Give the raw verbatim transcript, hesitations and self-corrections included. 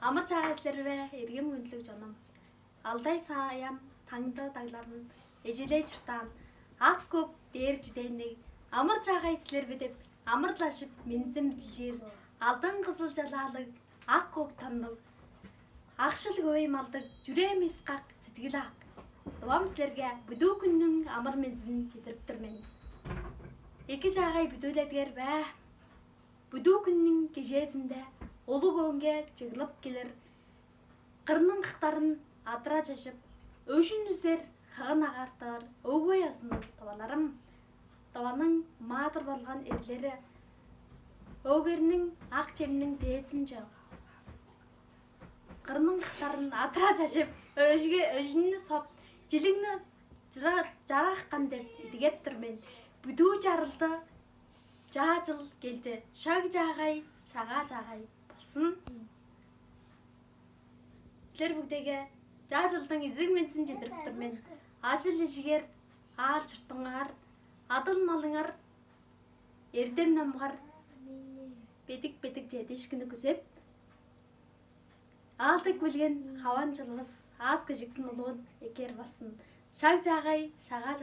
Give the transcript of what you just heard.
Амыр-чаагай силер бе, эргим хүндүлүг чонум? Алдай саян таңды дагларын эжелей чурттаан, ак-көк дээр чүдээнниг амыр-чаагай силер бе деп амырлажып, минзин билчир алдын кызыл чалаалыг, ак-көк тоннуг, акшыл хөвей малдыг, чүрээ мискак, сидигил ак. Тывам силерге бүдүү хүннүң амыр-минзин чедирип тур мен. Эки-чаагай бүдүүледигер бе? Бүдүү хүннүң кежээзинде улуг өңге чыглып келир, кырның кыктарын адыра чажып, өжүн үзер, хыгын агартыр өгбей азынныг тываларым, тываның маадыр болган эрлери, өгерниң ак чемниң дээзин чыып, кырның кыктарын адыра чажып, өжүге өжүннү соп, жилигни чыра-, чараккан деп идигеп тур мен. Бүдүү чарылды, чаа чыл келди. Шаг-чаагай, шагаа-чаагай болзун. Силер бүгдеге чаа чылдың изиг-минзин чедирип тур мен. Ажыл-ижигер, аал-чуртуңар, адыл-малыңар, эрдем-номуңар бедик-бедик чедиишкинни күзеп, аалдыг билген хаван чылывыс аас-кежиктиң улуун эккээр бассын. Шаг-чаагай, шагаа